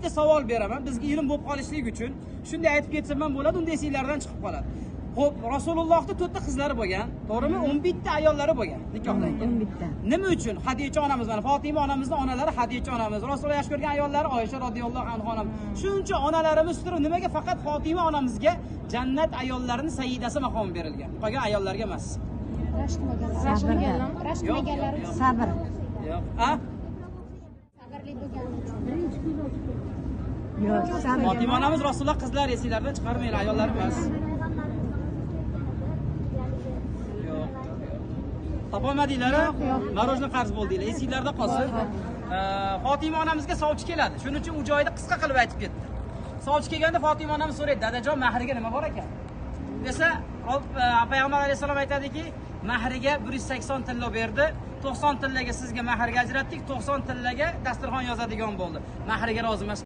Bitta savol beraman, bizga ilm bo'lib qolishligi uchun. Shunday aytib ketsam ham bo'ladi, unda esinglardan chiqib qoladi. Xo'p, Rasulullohning 4 ta qizlari bo'lgan, to'g'rimi? 11 ta ayollari bo'lgan nikohlangan. 11 ta. Nima uchun Xadicha onamiz, mana Fatima onamizning onalari Xadicha onamiz, Rasululloh yaxshi ko'rgan ayollari Oysha radhiyallohu anha onamiz. Shuncha onalarimiz turib, nimaga faqat Fatima onamizga jannat ayollarining sayyidasi maqomi berilgan? Qolgan ayollarga emas. Rashk qilmaganlari uchun. Sabr. Yo'q. A? Sabrli bo'lgani uchun. Yo'q, sabr. Fatima onamiz Rasululloh qizlar esinglardan chiqarmanglar, ayollar emas. Yo'q. Topolmadinglar? Marojni qarz bo'ldinglar. Esinglarda qolsin. Fatima onamizga sovchi keladi. Shuning uchun u joyda qisqa qilib aytib ketdi. Sovchi kelganda Fatima onamiz so'raydi, "Dadajon, mahriga nima bor ekan?" Desa, payg'ambar alayhisalom aytadiki, mahriga 180 tillo berdi. 90 tillaga sizga mahrga ajratdik, 90 tillaga dasturxon yozadigan bo'ldi. Mahriga rozi emas.